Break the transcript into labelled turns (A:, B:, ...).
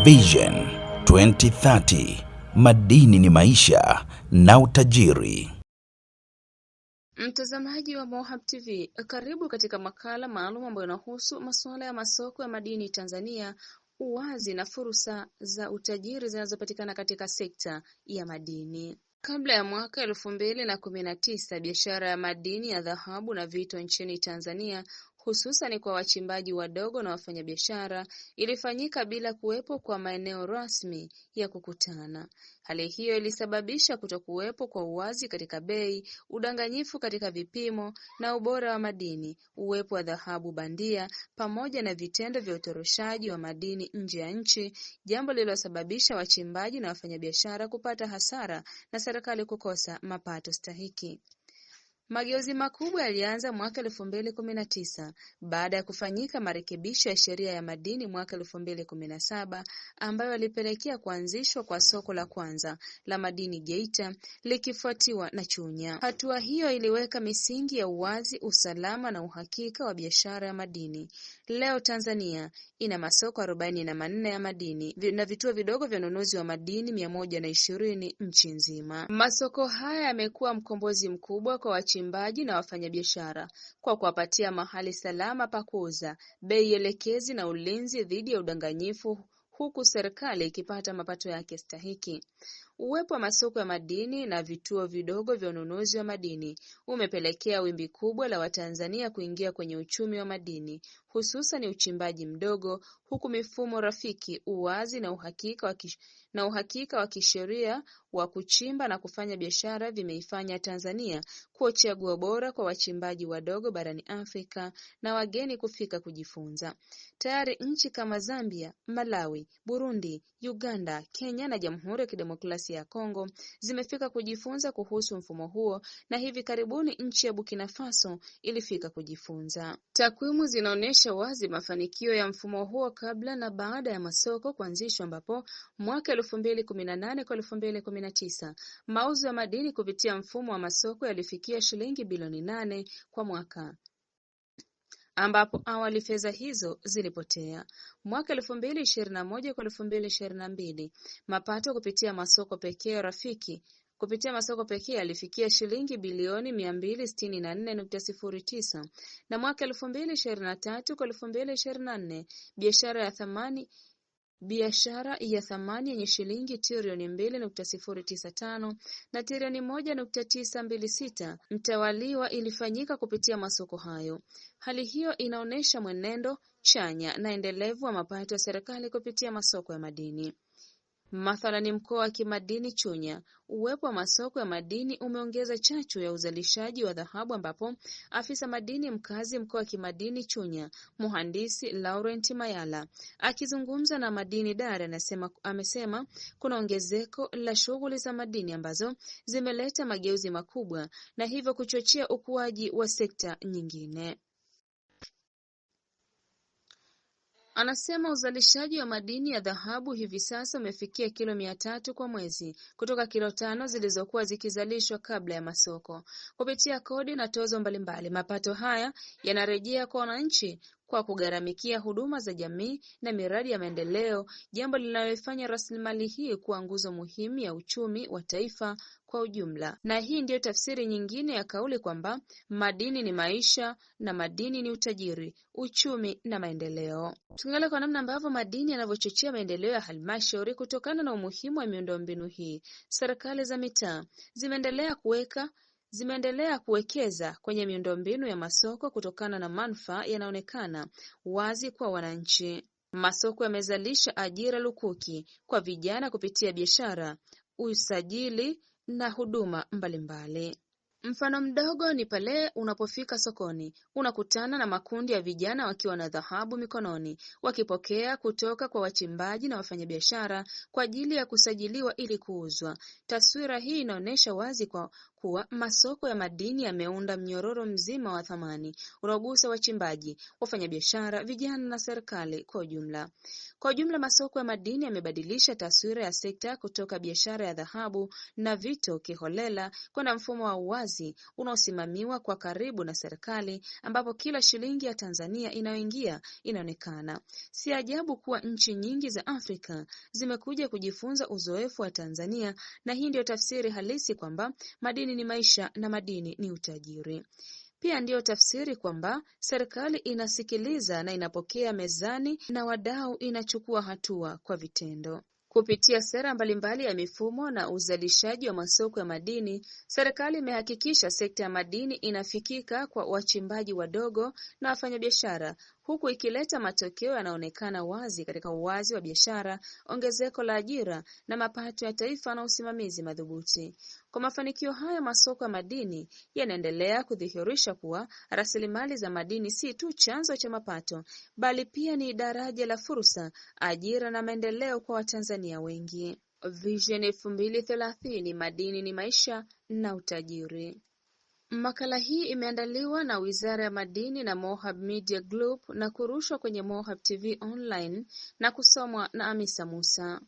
A: Vision 2030, madini ni maisha na utajiri.
B: Mtazamaji wa Mohab TV, karibu katika makala maalum ambayo inahusu masuala ya masoko ya madini Tanzania, uwazi na fursa za utajiri zinazopatikana katika sekta ya madini. Kabla ya mwaka 2019, biashara ya madini ya dhahabu na vito nchini Tanzania hususan kwa wachimbaji wadogo na wafanyabiashara ilifanyika bila kuwepo kwa maeneo rasmi ya kukutana. Hali hiyo ilisababisha kutokuwepo kwa uwazi katika bei, udanganyifu katika vipimo na ubora wa madini, uwepo wa dhahabu bandia pamoja na vitendo vya utoroshaji wa madini nje ya nchi, jambo lililosababisha wachimbaji na wafanyabiashara kupata hasara na serikali kukosa mapato stahiki. Mageuzi makubwa yalianza mwaka 2019 baada ya kufanyika marekebisho ya sheria ya madini mwaka 2017 ambayo yalipelekea kuanzishwa kwa soko la kwanza la madini Geita likifuatiwa na Chunya. Hatua hiyo iliweka misingi ya uwazi, usalama na uhakika wa biashara ya madini. Leo Tanzania ina masoko 44 ya madini na vituo vidogo vya ununuzi wa madini 120 nchi nzima. Masoko haya yamekuwa mkombozi mkubwa kwa wachimbaji na wafanyabiashara kwa kuwapatia mahali salama pa kuuza, bei elekezi na ulinzi dhidi ya udanganyifu huku serikali ikipata mapato yake stahiki. Uwepo wa masoko ya madini na vituo vidogo vya ununuzi wa madini umepelekea wimbi kubwa la Watanzania kuingia kwenye uchumi wa madini, hususan uchimbaji mdogo, huku mifumo rafiki, uwazi na uhakika wa kisheria wa kuchimba na kufanya biashara vimeifanya Tanzania kuwa chaguo bora kwa wachimbaji wadogo barani Afrika na wageni kufika kujifunza. Tayari nchi kama Zambia, Malawi, Burundi, Uganda, Kenya na Jamhuri ya Kidemokrasia ya Kongo zimefika kujifunza kuhusu mfumo huo na hivi karibuni nchi ya Burkina Faso ilifika kujifunza. Takwimu zinaonyesha wazi mafanikio ya mfumo huo kabla na baada ya masoko kuanzishwa, ambapo mwaka 2018 kwa 2019 mauzo ya madini kupitia mfumo wa masoko yalifikia shilingi bilioni 8 kwa mwaka, ambapo awali fedha hizo zilipotea. Mwaka 2021 kwa 2022 mapato kupitia masoko pekee rafiki kupitia masoko pekee yalifikia shilingi bilioni 264.09 na mwaka 2023 kwa 2024 biashara ya thamani yenye shilingi trilioni 2.095 na trilioni 1.926 mtawaliwa ilifanyika kupitia masoko hayo. Hali hiyo inaonyesha mwenendo chanya na endelevu wa mapato ya serikali kupitia masoko ya madini. Mathalani, mkoa wa kimadini Chunya, uwepo wa masoko ya madini umeongeza chachu ya uzalishaji wa dhahabu, ambapo afisa madini mkazi mkoa wa kimadini Chunya, Mhandisi Laurent Mayala, akizungumza na Madini Dar amesema kuna ongezeko la shughuli za madini ambazo zimeleta mageuzi makubwa na hivyo kuchochea ukuaji wa sekta nyingine. Anasema uzalishaji wa madini ya dhahabu hivi sasa umefikia kilo 300 kwa mwezi kutoka kilo 5 zilizokuwa zikizalishwa kabla ya masoko. Kupitia kodi na tozo mbalimbali, mapato haya yanarejea kwa wananchi kwa kugharamikia huduma za jamii na miradi ya maendeleo, jambo linaloifanya rasilimali hii kuwa nguzo muhimu ya uchumi wa taifa kwa ujumla. Na hii ndiyo tafsiri nyingine ya kauli kwamba madini ni maisha na madini ni utajiri, uchumi na maendeleo. Tuangalie kwa namna ambavyo madini yanavyochochea maendeleo ya halmashauri. Kutokana na umuhimu wa miundombinu hii, serikali za mitaa zimeendelea kuwekeza kwenye miundombinu ya masoko kutokana na manufaa yanaonekana wazi kwa wananchi. Masoko yamezalisha ajira lukuki kwa vijana kupitia biashara, usajili na huduma mbalimbali. Mfano mdogo ni pale unapofika sokoni, unakutana na makundi ya vijana wakiwa na dhahabu mikononi, wakipokea kutoka kwa wachimbaji na wafanyabiashara kwa ajili ya kusajiliwa ili kuuzwa. Taswira hii inaonyesha wazi kwa kuwa masoko ya madini yameunda mnyororo mzima wa thamani unaogusa wachimbaji, wafanyabiashara, vijana na serikali kwa ujumla. Kwa ujumla, masoko ya madini yamebadilisha taswira ya sekta kutoka biashara ya dhahabu na vito kiholela kwenda mfumo wa uwazi unaosimamiwa kwa karibu na serikali, ambapo kila shilingi ya Tanzania inayoingia inaonekana. Si ajabu kuwa nchi nyingi za Afrika zimekuja kujifunza uzoefu wa Tanzania, na hii ndiyo tafsiri halisi kwamba madini ni maisha na madini ni utajiri. Pia ndiyo tafsiri kwamba serikali inasikiliza na inapokea mezani na wadau inachukua hatua kwa vitendo. Kupitia sera mbalimbali ya mifumo na uzalishaji wa masoko ya madini, serikali imehakikisha sekta ya madini inafikika kwa wachimbaji wadogo na wafanyabiashara, huku ikileta matokeo yanayoonekana wazi katika uwazi wa biashara, ongezeko la ajira na mapato ya taifa na usimamizi madhubuti. Kwa mafanikio haya, masoko ya madini yanaendelea kudhihirisha kuwa rasilimali za madini si tu chanzo cha mapato, bali pia ni daraja la fursa, ajira na maendeleo kwa Watanzania wengi. Vision 2030 madini ni maisha na utajiri. Makala hii imeandaliwa na Wizara ya Madini na Mohab Media Group na kurushwa kwenye Mohab TV Online na kusomwa na Amisa Musa.